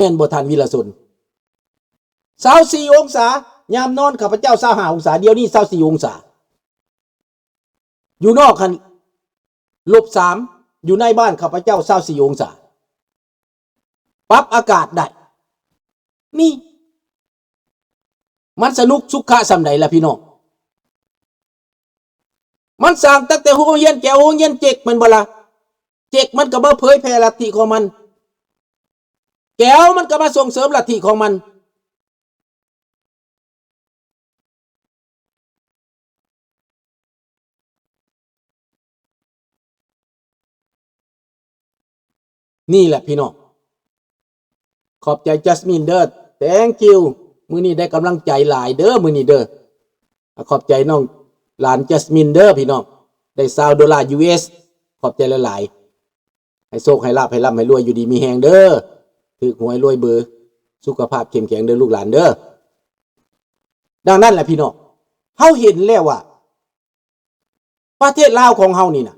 ແມ່ນບໍ່ທ່ານວິລະຊົນ? ຊາວສີ່ອົງສາ, ຍາມນອນຂ້າພະເຈົ້າຊາວຫ້າອົງສາ, ດຽວນີ້ຊາວສີ່ອົງສາ. ຢູ່ນອກຫັ້ນລົບສາມ, ຢູ່ໃນບ້ານຂ້າພະເຈົ້າຊາວສີ່ອົງສາ. ປັບອາກາດໄດ້. ນີ້ ມັນສະໜຸກສຸຂະສ່ຳໃດລະພີ່ນ້ອງ? ມັນສ້າງຕັ້ງແຕ່ໂຮງຮຽນແກວ ໂຮງຮຽນເຈັກແມ່ນບໍ່ລະ? ເຈັກມັນກໍມາເຜີຍແຜ່ລັດທິຂອງມັນ, ແກວມັນກໍມາສົ່ງເສີມລັດທິຂອງມັນ. ນີ້ແຫຼະພີ່ນ້ອງ. ຂອບໃຈຈັສມິນເດີ. Thank you. ມື້ນີ້ໄດ້ກຳລັງໃຈຫຼາຍເດີ ມື້ນີ້ເດີ. ຂອບໃຈນ້ອງຫຼານຈັສມິນເດີພີ່ນ້ອງ. ໄດ້ຊາວໂດລາຢູເອສ. ຂອບໃຈຫຼາຍໆ. ໃຫ້ໂຊກໃຫ້ລາບໃຫ້ລ່ຳໃຫ້ລວຍ ຢູ່ດີມີແຮງເດີ. ຖືກຫວຍລວຍເບີ. ສຸຂະພາບເຂັ້ມແຂງເດີລູກຫຼານເດີ. ດັ່ງນັ້ນແຫຼະພີ່ນ້ອງ, ເຮົາເຫັນແລ້ວວ່າ ປະເທດລາວຂອງເຮົານີ້ນະ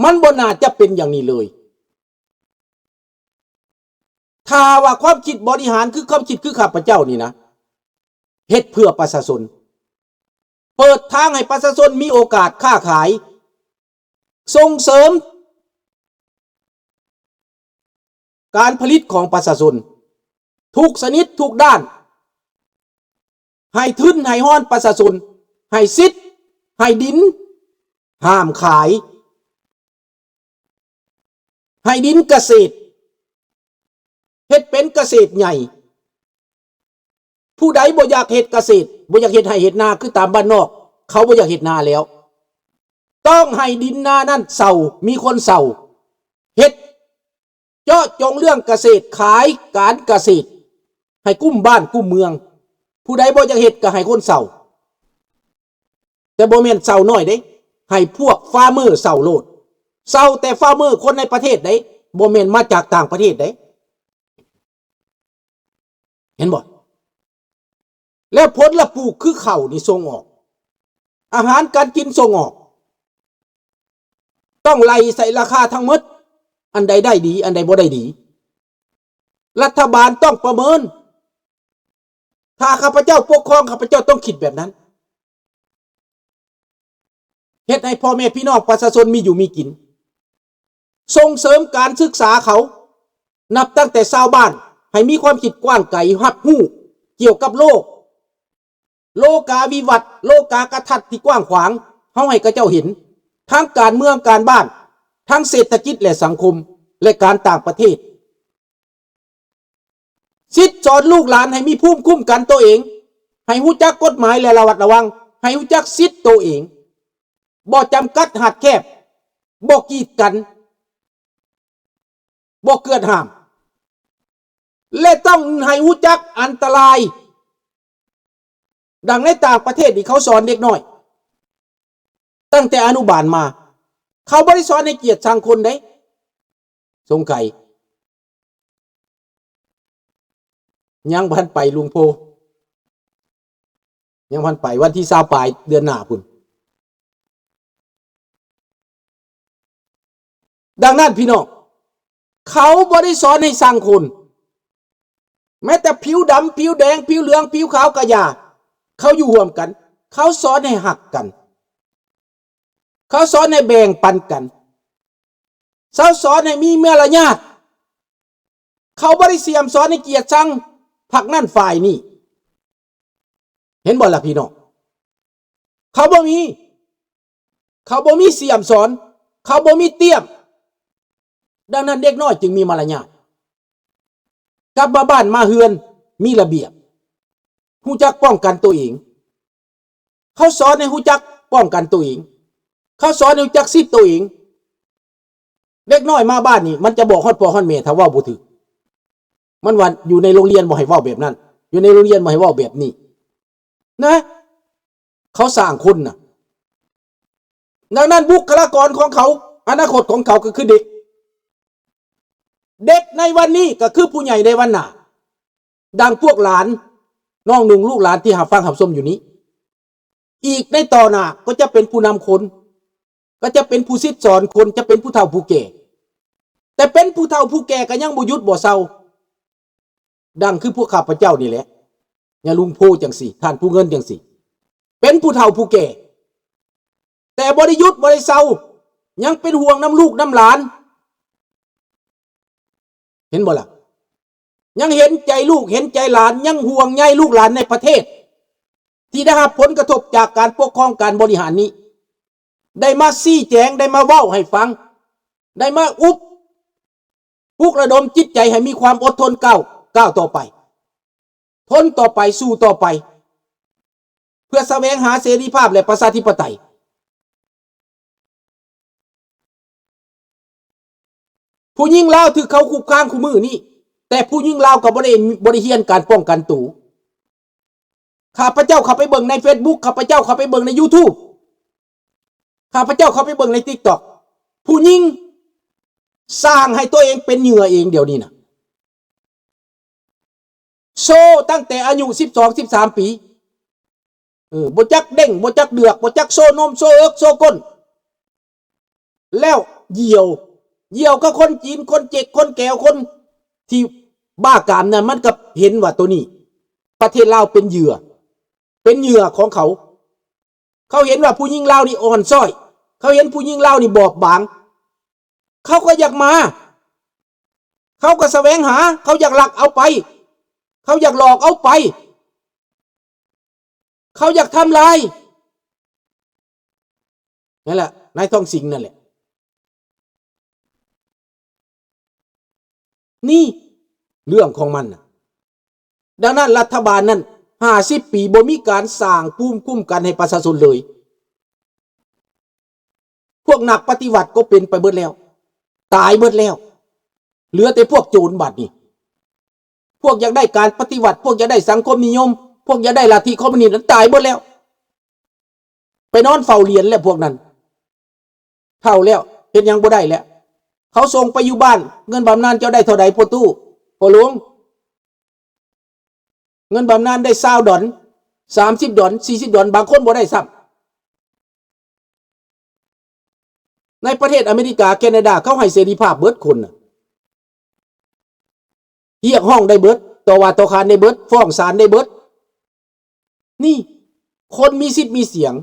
ມັນບໍ່ໜ້າຈະເປັນຢ່າງນີ້ເລີຍ. ຖ້າວ່າຄວາມຄິດບໍລິຫານຄືຄວາມຄິດຄືຂ້າພະເຈົ້ານີ້ນະ ເຮັດເພື່ອປະຊາຊົນ, ເປີດທາງໃຫ້ປະຊາຊົນມີໂອກາດຄ້າຂາຍ, ສົ່ງເສີມ ການຜະລິດຂອງປະຊາຊົນທຸກຊະນິດທຸກດ້ານ, ໃຫ້ທຶນໃຫ້ຮອນປະຊາຊົນ, ໃຫ້ສິດ, ໃຫ້ດິນ, ຫ້າມຂາຍ, ໃຫ້ດິນກະເສດ, ເຮັດເປັນກະເສດໃຫຍ່. ຜູ້ໃດບໍ່ຢາກເຮັດກະເສດ, ບໍ່ຢາກເຮັດໄຮ່ເຮັດນາ ຄືຕາມບ້ານນອກ, ເຂົາບໍ່ຢາກເຮັດນາແລ້ວ, ຕ້ອງໃຫ້ດິນນານັ້ນເຊົ່າ, ມີຄົນເຊົ່າ, ເຮັດເຈາະຈົງເລື່ອງກະເສດ, ຂາຍການກະເສດ ໃຫ້ກຸ້ມບ້ານກຸ້ມເມືອງ. ຜູ້ໃດບໍ່ຢາກເຮັດກໍໃຫ້ຄົນເຊົ່າ, ແຕ່ບໍ່ແມ່ນເຊົ່ານ້ອຍເດ້, ໃຫ້ພວກຟາເມີເຊົ່າໂລດ, ເຊົ່າແຕ່ຟາເມີຄົນໃນປະເທດເດ້, ບໍ່ແມ່ນມາຈາກຕ່າງປະເທດເດ້. ເຫັນບໍ່? ແລ້ວຜົນລະປູກຄືເຂົ້ານີ້ສົ່ງອອກ, ອາຫານການກິນສົ່ງອອກ, ຕ້ອງໄລ່ໃສ່ລາຄາທັງໝົດ, ອັນໃດໄດ້ດີ, ອັນໃດບໍ່ໄດ້ດີ. ລັດຖະບານຕ້ອງປະເມີນ. ຖ້າຂ້າພະເຈົ້າປົກຄອງ, ຂ້າພະເຈົ້າຕ້ອງຄິດແບບນັ້ນ. ເຮັດໃຫ້ພໍ່ແມ່ພີ່ນ້ອງປະຊາຊົນມີຢູ່ມີກິນ, ສົ່ງເສີມການສຶກສາເຂົາ, ນັບຕັ້ງແຕ່ຊາວບ້ານໃຫ້ມີຄວາມຄິດກວ້າງໄກ, ຮັບຮູ້ກ່ຽວກັບໂລກ, ໂລກາວິວັດ, ໂລກາກະທັດທີ່ກວ້າງຂວາງ, ເຮົາໃຫ້ເຂົາເຈົ້າເຫັນ, ທັງການເມືອງການບ້ານ, ທັງເສດຖະກິດ ແລະ ສັງຄົມ ແລະ ການຕ່າງປະເທດ. ສິດສອນລູກຫຼານໃຫ້ມີພູມຄຸ້ມກັນໂຕເອງ, ໃຫ້ຮູ້ຈັກກົດໝາຍ ແລະ ລະມັດລະວັງ, ໃຫ້ຮູ້ຈັກສິດໂຕເອງ, ບໍ່ຈຳກັດຮັດແຄບ, ບໍ່ກີດກັນ, ບໍ່ເກືອດຫ້າມ ແລະ ຕ້ອງໃຫ້ຮູ້ຈັກອັນຕະລາຍ. ດັ່ງໃນຕ່າງປະເທດນີ້ ເຂົາສອນເດັກນ້ອຍຕັ້ງແຕ່ອະນຸບານມາ, ເຂົາບໍ່ໄດ້ສອນໃຫ້ກຽດຊັງຄົນເດ້. ສົງໄກ ຍັງບໍ່ທັນໄປ ລຸງໂພ, ຍັງບໍ່ທັນໄປ, ວັນທີຊາວປາຍເດືອນໜ້າພຸ້ນ. ດັ່ງນັ້ນພີ່ນ້ອງ, ເຂົາບໍ່ໄດ້ສອນໃຫ້ຊັງຄົນ, ແມ້ແຕ່ຜິວດຳ, ຜິວແດງ, ຜິວເຫຼືອງ, ຜິວຂາວກະຢ່າ, ເຂົາຢູ່ຮ່ວມກັນ, ເຂົາສອນໃຫ້ຮັກກັນ, ເຂົາສອນໃຫ້ແບ່ງປັນກັນ, ເຂົາສອນໃຫ້ມີມາລະຍາດ. ເຂົາບໍ່ໄດ້ສ່ຽມສອນໃຫ້ກຽດຊັງພັກນັ້ນຝ່າຍນີ້. ເຫັນບໍ່ລະພີ່ນ້ອງ? ເຂົາບໍ່ມີ, ເຂົາບໍ່ມີສ່ຽມສອນ, ເຂົາບໍ່ມີຕ້ຽມ. ດັ່ງນັ້ນເດັກນ້ອຍຈຶ່ງມີມາລະຍາດ, ກັບມາບ້ານມາເຮືອນມີລະບຽບ, ຮູ້ຈັກປ້ອງກັນໂຕເອງ. ເຂົາສອນໃຫ້ຮູ້ຈັກປ້ອງກັນໂຕເອງ, ເຂົາສອນໃຫ້ຮູ້ຈັກສິດໂຕເອງ. ເດັກນ້ອຍມາບ້ານນີ້ ມັນຈະບອກຮອດພໍ່ຮອດແມ່ ຖ້າເວົ້າບໍ່ຖືກ. ມັນວ່າຢູ່ໃນໂຮງຮຽນບໍ່ໃຫ້ເວົ້າແບບນັ້ນ, ຢູ່ໃນໂຮງຮຽນບໍ່ໃຫ້ເວົ້າແບບນີ້ນະ. ເຂົາສ້າງຄົນນະ. ດັ່ງນັ້ນ ບຸກຄະລາກອນຂອງເຂົາ, ອະນາຄົດຂອງເຂົາກໍຄືເດັກ. ເດັກໃນວັນນີ້ກໍຄືຜູ້ໃຫຍ່ໃນວັນໜ້າ. ດັ່ງພວກຫຼານ, ນ້ອງນຸ່ງ, ລູກຫຼານທີ່ຮັບຟັງຮັບຊົມຢູ່ນີ້, ອີກໃນຕໍ່ໜ້າກໍຈະເປັນຜູ້ນຳຄົນ, ກໍຈະເປັນຜູ້ສິດສອນຄົນ, ຈະເປັນຜູ້ເຖົ້າຜູ້ແກ່. ແຕ່ເປັນຜູ້ເຖົ້າຜູ້ແກ່ກໍຍັງບໍ່ຢຸດບໍ່ເຊົາ. ດັ່ງຄືພວກຂ້າພະເຈົ້ານີ້ແຫຼະ ຍາລຸງໂພຈັ່ງຊີ້ ທ່ານຜູ້ເງິນຈັ່ງຊີ້ ເປັນຜູ້ເຖົ້າຜູ້ແກ່ ແຕ່ບໍ່ໄດ້ຢຸດ ບໍ່ໄດ້ເຊົາ ຍັງເປັນຫ່ວງນຳລູກນຳຫຼານ ເຫັນບໍ່ລະ? ຍັງເຫັນໃຈລູກເຫັນໃຈຫຼານ ຍັງຫ່ວງໃຍລູກຫຼານໃນປະເທດ ທີ່ໄດ້ຮັບຜົນກະທົບຈາກການປົກຄອງການບໍລິຫານນີ້ ໄດ້ມາຊີ້ແຈງ ໄດ້ມາເວົ້າໃຫ້ຟັງ ໄດ້ມາອຸບ ປຸກລະດົມຈິດໃຈໃຫ້ມີຄວາມອົດທົນ ກ້າວ ກ້າວຕໍ່ໄປ ທົນຕໍ່ໄປ ສູ້ຕໍ່ໄປ ເພື່ອສະແຫວງຫາເສລີພາບ ແລະ ປະຊາທິປະໄຕ. ຜູ້ຍິງລາວຖືກເຂົາຄຸບຄາງຄູ່ມື້ນີ້ ແຕ່ຜູ້ຍິງລາວກໍບໍ່ໄດ້ ບໍ່ໄດ້ຮຽນການປ້ອງກັນໂຕ. ຂ້າພະເຈົ້າເຂົ້າໄປເບິ່ງໃນເຟສບຸກ ຂ້າພະເຈົ້າເຂົ້າໄປເບິ່ງໃນຢູທູບ ຂ້າພະເຈົ້າເຂົ້າໄປເບິ່ງໃນຕິກຕັອກ ຜູ້ຍິງສ້າງໃຫ້ຕົວເອງເປັນເຫຍື່ອເອງດຽວນີ້ນະ. ໂຊຕັ້ງແຕ່ອາຍຸສິບສອງ ສິບສາມປີ ເອີ ບໍ່ຈັກເດັ່ງ ບໍ່ຈັກເດືອກ ບໍ່ຈັກໂຊນົມ ໂຊເອິກ ໂຊກົ້ນ ແລ້ວຫຍັ່ວ ຫຍັ່ວກັບຄົນຈີນ ຄົນເຈັກ ຄົນແກວ ຄົນທີ່ບ້າກາມນັ້ນ ມັນກໍເຫັນວ່າໂຕນີ້ ປະເທດລາວເປັນເຫຍື່ອ ເປັນເຫຍື່ອຂອງເຂົາ. ເຂົາເຫັນວ່າຜູ້ຍິງລາວນີ້ອ່ອນຊ້ອຍ ເຂົາເຫັນຜູ້ຍິງລາວນີ້ບອບບາງ ເຂົາກໍຢາກມາ ເຂົາກໍສະແຫວງຫາ ເຂົາຢາກລັກເອົາໄປ ເຂົາຢາກຫຼອກເອົາໄປ ເຂົາຢາກທຳລາຍ ນັ້ນແຫຼະ ນາຍທອງສິງນັ້ນແຫຼະ. ນີ້ເລື່ອງຂອງມັນນະ. ດັ່ງນັ້ນລັດຖະບານນັ້ນຫ້າສິບປີບໍ່ມີການສ້າງພູມຄຸ້ມກັນໃຫ້ປະຊາຊົນເລີຍ. ພວກນັກປະຕິວັດກໍເປັນໄປເບິດແລ້ວ ຕາຍເບິດແລ້ວ ເຫຼືອແຕ່ພວກໂຈນບາດນີ້. ພວກຢາກໄດ້ການປະຕິວັດ ພວກຢາກໄດ້ສັງຄົມນິຍົມ ພວກຢາກໄດ້ລັດທິຄອມມູນິດນັ້ນຕາຍເບິດແລ້ວ. ໄປນອນເຝົ້າຫຼຽນແລ້ວພວກນັ້ນ ເຖົ້າແລ້ວ ເຮັດຫຍັງບໍ່ໄດ້ແລ້ວ. ເຂົາສົ່ງໄປຢູ່ບ້ານ ເງິນບຳນານເຈົ້າໄດ້ເທົ່າໃດພໍ່ຕູ້ ພໍ່ຫຼວງ? ເງິນບຳນານໄດ້ຊາວດອນ ສາມສິບດອນ ສີ່ສິບດອນ ບາງຄົນບໍ່ໄດ້ຊ້ຳ. ໃນປະເທດອາເມລິກາ ແຄນາດາ ເຂົາໃຫ້ເສລີພາບເບິດຄົນນະ ຮຽກຮ້ອງໄດ້ເບິດ ຕໍ່ວ່າຕໍ່ຂານໄດ້ເບິດ ຟ້ອງສານໄດ້ເບິດ. ນີ້ ຄົນມີສິດມີສຽງ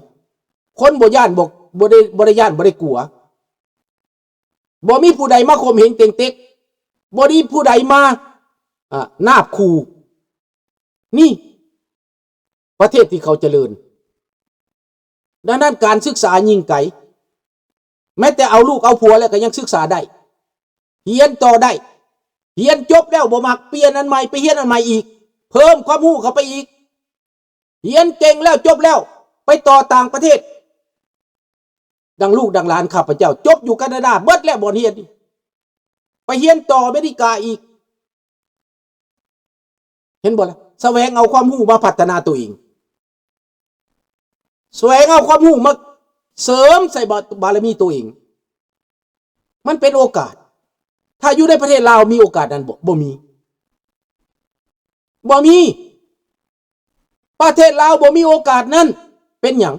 ຄົນບໍ່ຢ້ານ ບໍ່ ບໍ່ໄດ້ ບໍ່ໄດ້ຢ້ານ ບໍ່ໄດ້ກົວ. ບໍ່ມີຜູ້ໃດມາຂົ່ມເຫັງເຕັງເຕັກ ບໍ່ມີຜູ້ໃດມາ ອາ ນາບຂູ່. ນີ້ ປະເທດທີ່ເຂົາຈະເລີນ. ດັ່ງນັ້ນການສຶກສາຍິ່ງໄກ ແມ້ແຕ່ເອົາລູກເອົາຜົວແລ້ວກໍຍັງສຶກສາໄດ້ ຮຽນຕໍ່ໄດ້. ຮຽນຈົບແລ້ວບໍ່ມັກ ປ່ຽນອັນໃໝ່ ໄປຮຽນອັນໃໝ່ອີກ ເພີ່ມຄວາມຮູ້ເຂົ້າໄປອີກ. ຮຽນເກັ່ງແລ້ວ ຈົບແລ້ວ ໄປຕໍ່ຕ່າງປະເທດ. ດັ່ງລູກດັ່ງຫຼານຂ້າພະເຈົ້າ ຈົບຢູ່ການາດາເບິດແລ້ວບ່ອນຮຽນນີ້ ໄປຮຽນຕໍ່ອາເມລິກາອີກ. ເຫັນບໍ່ລະ? ສະແຫວງເອົາຄວາມຮູ້ມາພັດທະນາຕົວເອງ ສະແຫວງເອົາຄວາມຮູ້ມາເສີມໃສ່ບາ ບາລະມີຕົວເອງ. ມັນເປັນໂອກາດ. ຖ້າຢູ່ໃນປະເທດລາວມີໂອກາດນັ້ນບໍ່? ບໍ່ມີ ບໍ່ມີ. ປະເທດລາວບໍ່ມີໂອກາດນັ້ນ. ເປັນຫຍັງ?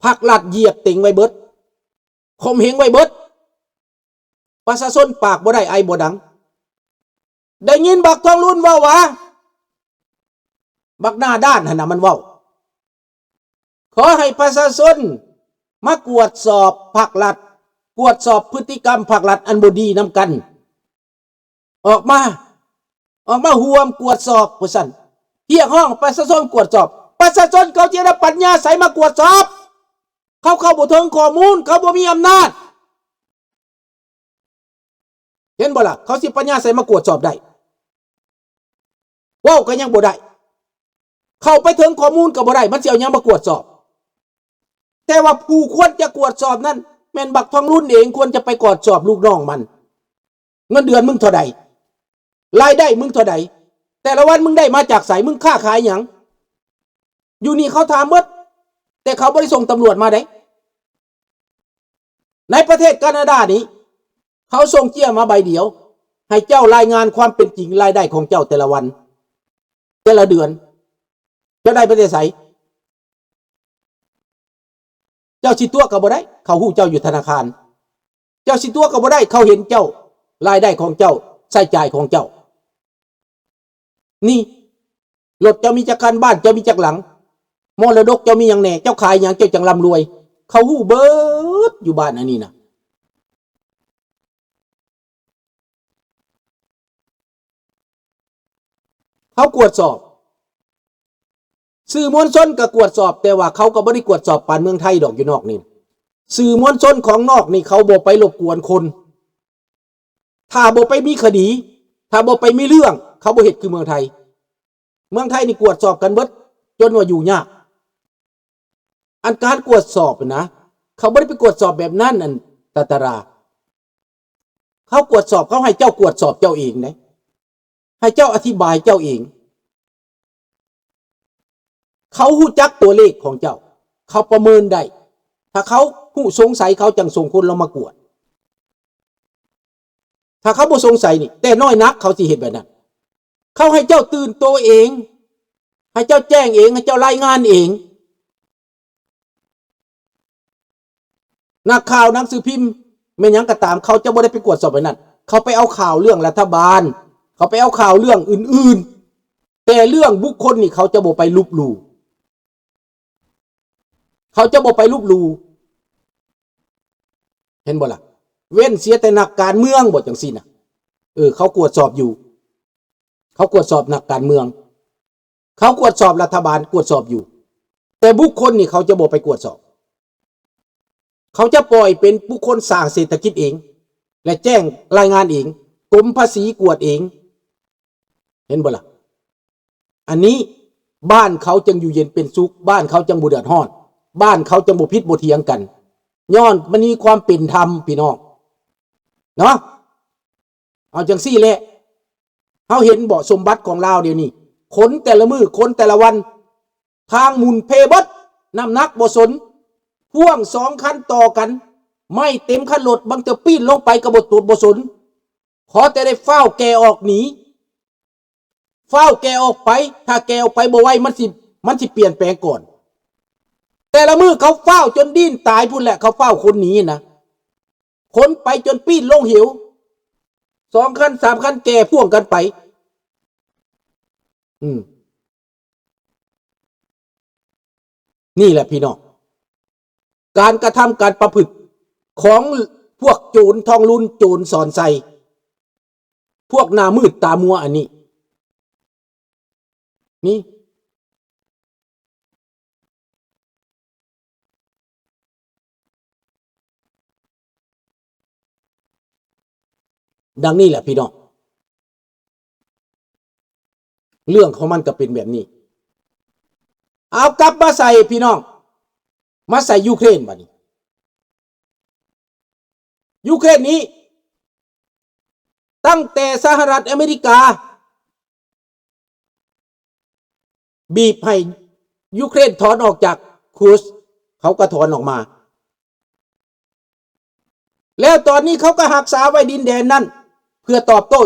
ພັກລັດຢຽບເຕັງໄວ້ເບິດ ຂົ່ມເຫັງໄວ້ເບິດ. ປະຊາຊົນປາກບໍ່ໄດ້ ໄອບໍ່ດັງ. ໄດ້ຍິນບັກທອງລຸນເວົ້າວ່າ ບັກໜ້າດ້ານຫັ້ນນະ ມັນເວົ້າ ຂໍໃຫ້ປະຊາຊົນມາກວດສອບພັກລັດ ກວດສອບພຶດຕິກຳພັກລັດອັນບໍ່ດີນຳກັນ. ອອກມາ ອອກມາຮ່ວມກວດສອບ ວ່າຊັ້ນ. ຮຽກຮ້ອງປະຊາຊົນກວດສອບ. ປະຊາຊົນເຂົາຈະໄດ້ປັນຍາໃສມາກວດສອບ? ເຂົາເຂົ້າບໍ່ເຖິງຂໍ້ມູນ ເຂົາບໍ່ມີອຳນາດ. ເຫັນບໍ່ລະ? ເຂົາຊິປັນຍາໃສມາກວດສອບໄດ້? ເວົ້າກໍຍັງບໍ່ໄດ້ ເຂົ້າໄປເຖິງຂໍ້ມູນກໍບໍ່ໄດ້ ມັນຊິເອົາຫຍັງມາກວດສອບ? ແຕ່ວ່າຜູ້ຄວນຈະກວດສອບນັ້ນ ແມ່ນບັກທອງລຸນເອງ ຄວນຈະໄປກວດສອບລູກນ້ອງມັນ. ເງິນເດືອນມຶງເທົ່າໃດ? ລາຍໄດ້ມຶງເທົ່າໃດ? ແຕ່ລະວັນມຶງໄດ້ມາຈາກໃສ? ມຶງຄ້າຂາຍຫຍັງ? ຢູ່ນີ້ເຂົາຖາມເບິດ ແຕ່ເຂົາບໍ່ໄດ້ສົ່ງຕຳຫຼວດມາເດ້. ໃນປະເທດການາດານີ້ ເຂົາສົ່ງເຈ້ຍມາໃບດຽວ ໃຫ້ເຈົ້າລາຍງານຄວາມເປັນຈິງລາຍໄດ້ຂອງເຈົ້າແຕ່ລະວັນ ແຕ່ລະເດືອນ ເຈົ້າໄດ້ມາແຕ່ໃສ? ເຈົ້າຊິຕົວະກໍບໍ່ໄດ້ ເຂົາຮູ້ເຈົ້າຢູ່ທະນາຄານ. ເຈົ້າຊິຕົວະກໍບໍ່ໄດ້ ເຂົາເຫັນເຈົ້າ ລາຍໄດ້ຂອງເຈົ້າ ໃຊ້ຈ່າຍຂອງເຈົ້າ. ນີ້ ລົດເຈົ້າມີຈັກຄັນ, ບ້ານເຈົ້າມີຈັກຫຼັງ, ມໍລະດົກເຈົ້າມີຫຍັງແດ່, ເຈົ້າຂາຍຫຍັງ ເຈົ້າຈັ່ງລ່ຳລວຍ. ເຂົາຮູ້ເບິດຢູ່ບ້ານອັນນີ້ນະ. ເຂົາກວດສອບ, ສື່ມວນຊົນກໍກວດສອບ, ແຕ່ວ່າເຂົາກໍບໍ່ໄດ້ກວດສອບປານເມືອງໄທດອກ. ຢູ່ນອກນີ້ ສື່ມວນຊົນຂອງນອກນີ້ ເຂົາບໍ່ໄປລົບກວນຄົນ. ຖ້າບໍ່ໄປມີຄະດີ, ຖ້າບໍ່ໄປມີເລື່ອງ, ເຂົາບໍ່ເຮັດຄືເມືອງໄທ. ເມືອງໄທນີ້ກວດສອບກັນເບິດ ຈົນວ່າຢູ່ຍາກ. ອັນການກວດສອບນະ ເຂົາບໍ່ໄດ້ໄປກວດສອບແບບນັ້ນ ອັນຕາຕາລາ. ເຂົາກວດສອບ, ເຂົາໃຫ້ເຈົ້າກວດສອບເຈົ້າເອງເດ້, ໃຫ້ເຈົ້າອະທິບາຍເຈົ້າເອງ. ເຂົາຮູ້ຈັກຕົວເລກຂອງເຈົ້າ, ເຂົາປະເມີນໄດ້. ຖ້າເຂົາຮູ້ສົງໄສ, ເຂົາຈັ່ງສົ່ງຄົນລາວມາກວດ. ຖ້າເຂົາບໍ່ສົງໄສນີ້, ແຕ່ນ້ອຍນັກເຂົາຊິເຮັດແບບນັ້ນ. ເຂົາໃຫ້ເຈົ້າຕື່ນໂຕເອງ, ໃຫ້ເຈົ້າແຈ້ງເອງ, ໃຫ້ເຈົ້າລາຍງານເອງ. ນັກຂ່າວໜັງສືພິມແມ່ນຫຍັງກໍຕາມ, ເຂົາຈະບໍ່ໄດ້ໄປກວດສອບອັນນັ້ນ. ເຂົາໄປເອົາຂ່າວເລື່ອງລັດຖະບານ, ເຂົາໄປເອົາຂ່າວເລື່ອງອື່ນໆ, ແຕ່ເລື່ອງບຸກຄົນນີ້ເຂົາຈະບໍ່ໄປລົບຫຼູ່. ເຂົາຈະບໍ່ໄປລົບຫຼູ່ ເຫັນບໍ່ລະ? ເວັ້ນເສຍແຕ່ນັກການເມືອງບໍ ຈັ່ງຊີ້ນະ. ເອີ ເຂົາກວດສອບຢູ່, ເຂົາກວດສອບນັກການເມືອງ, ເຂົາກວດສອບລັດຖະບານ, ກວດສອບຢູ່, ແຕ່ບຸກຄົນນີ້ເຂົາຈະບໍ່ໄປກວດສອບ. ເຂົາຈະປ່ອຍເປັນບຸກຄົນສ້າງເສດຖະກິດເອງ ແລະ ແຈ້ງລາຍງານເອງ, ກົມພາສີກວດເອງ. ເຫັນບໍ່ລະ? ອັນນີ້ບ້ານເຂົາຈຶ່ງຢູ່ເຢັນເປັນສຸກ, ບ້ານເຂົາຈຶ່ງບໍ່ເດືອດຮ້ອນ, ບ້ານເຂົາຈຶ່ງບໍ່ຜິດບໍ່ຖຽງກັນ, ຍ້ອນມັນມີຄວາມເປັນທຳ ພີ່ນ້ອງເນາະ. ເອົາຈັ່ງຊີ້ແຫຼະ, ເຮົາເຫັນບໍ່ ສົມບັດຂອງລາວດຽວນີ້, ຂົນແຕ່ລະມື້, ຂົນແຕ່ລະວັນ, ທາງໝຸ່ນເພເບິດ, ນ້ຳໜັກບໍ່ສົນ, ພ່ວງສອງຄັນຕໍ່ກັນ, ໄມ້ເຕັມຄັນລົດ, ບາງເທື່ອປີ້ນລົງໄປກໍບໍ່ຕົວະບໍ່ສົນ, ຂໍແຕ່ໄດ້ຟ້າວແກ່ອອກໜີ. ຟ້າວແກ່ອອກໄປ, ຖ້າແກ່ອອກໄປບໍ່ໄວ ມັນຊິ, ມັນຊິປ່ຽນແປງກ່ອນ. ແຕ່ລະມື້ເຂົາຟ້າວຈົນດີ້ນຕາຍພຸ້ນແຫຼະ, ເຂົາຟ້າວຂົນໜີນະ, ຂົນໄປຈົນປີ້ນລົງເຫວ, ສອງຄັນສາມຄັນແກ່ພ່ວງກັນໄປ. ອືມ ນີ້ແຫຼະພີ່ນ້ອງ, ການກະທຳການປະພຶດຂອງພວກໂຈນທອງລຸນ, ໂຈນສອນໄຊ, ພວກໜ້າມືດຕາມົວອັນນີ້. ນີ້ ດັ່ງນີ້ແຫຼະພີ່ນ້ອງ, ເລື່ອງຂອງມັນກໍເປັນແບບນີ້. ເອົາ ກັບມາໃສ່ພີ່ນ້ອງ, ມາໃສ່ຢູເຄຣນບາດນີ້. ຢູເຄຣນນີ້ ຕັ້ງແຕ່ສະຫະລັດອາເມລິກາ ບີບໃຫ້ຢູເຄຣນຖອນອອກຈາກຄູສ, ເຂົາກໍຖອນອອກມາ. ແລ້ວຕອນນີ້ເຂົາກໍຮັກສາໄວ້ດິນແດນນັ້ນ ເພື່ອຕອບໂຕ້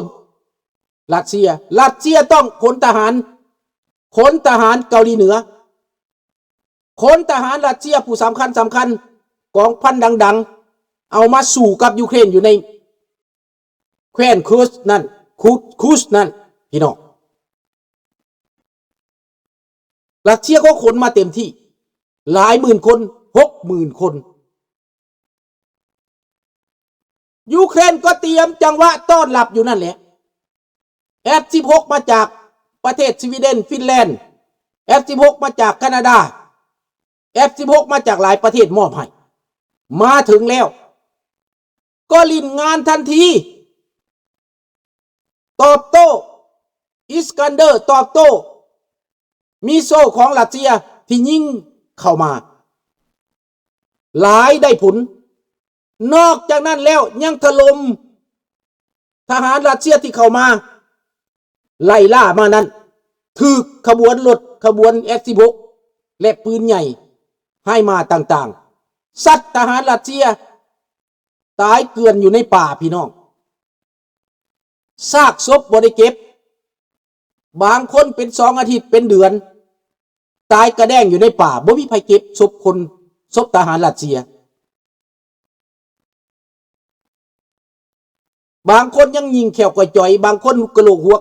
ຣັດເຊຍ. ຣັດເຊຍຕ້ອງຂົນທະຫານ, ຂົນທະຫານເກົາຫຼີເໜືອ, ຂົນທະຫານຣັດເຊຍຜູ້ສຳຄັນ, ສຳຄັນ, ກອງພັນດັງໆ ເອົາມາສູ້ກັບຢູເຄຣນຢູ່ໃນ ແຄວ້ນຄູສນັ້ນ, ຄູສ, ຄູສນັ້ນ ພີ່ນ້ອງ. ຣັດເຊຍກໍຂົນມາເຕັມທີ່ ຫຼາຍໝື່ນຄົນ, ຫົກໝື່ນຄົນ. ຢູເຄຣນກໍຕຽມຈັງຫວະຕ້ອນຮັບຢູ່ນັ້ນແຫຼະ. ເອັຟສິບຫົກມາຈາກປະເທດສະວີເດັນ, ຟິນແລນ, ເອັຟສິບຫົກມາຈາກການາດາ, ເອັຟສິບຫົກມາຈາກຫຼາຍປະເທດມອບໃຫ້. ມາເຖິງແລ້ວ ກໍຫຼິ້ນງານທັນທີ, ຕອບໂຕ້ ອິດສະກັນເດີ, ຕອບໂຕ້ມິສເຊວຂອງຣັດເຊຍທີ່ຍິງເຂົ້າມາ. ຫຼາຍໄດ້ຜົນ. ນອກຈາກນັ້ນແລ້ວ ຍັງຖະຫຼົ່ມທະຫານຣັດເຊຍທີ່ເຂົ້າມາໄລ່ລ່າມານັ້ນ, ຖືກຂະບວນລົດ, ຂະບວນເອັຟສິບຫົກ ແລະ ປືນໃຫຍ່ໄຮມາຕ່າງໆ ຊັດທະຫານຣັດເຊຍຕາຍເກືອນຢູ່ໃນປ່າ, ພີ່ນ້ອງ. ຊາກສົບບໍ່ໄດ້ເກັບ, ບາງຄົນເປັນສອງອາທິດເປັນເດືອນ ຕາຍກະແດ້ງຢູ່ໃນປ່າ, ບໍ່ມີໃຜເກັບສົບຄົນ, ສົບທະຫານຣັດເຊຍ. ບາງຄົນຍັງຍິງແຂ້ວກະຈ່ອຍ, ບາງຄົນກະໂຫຼກຫົວ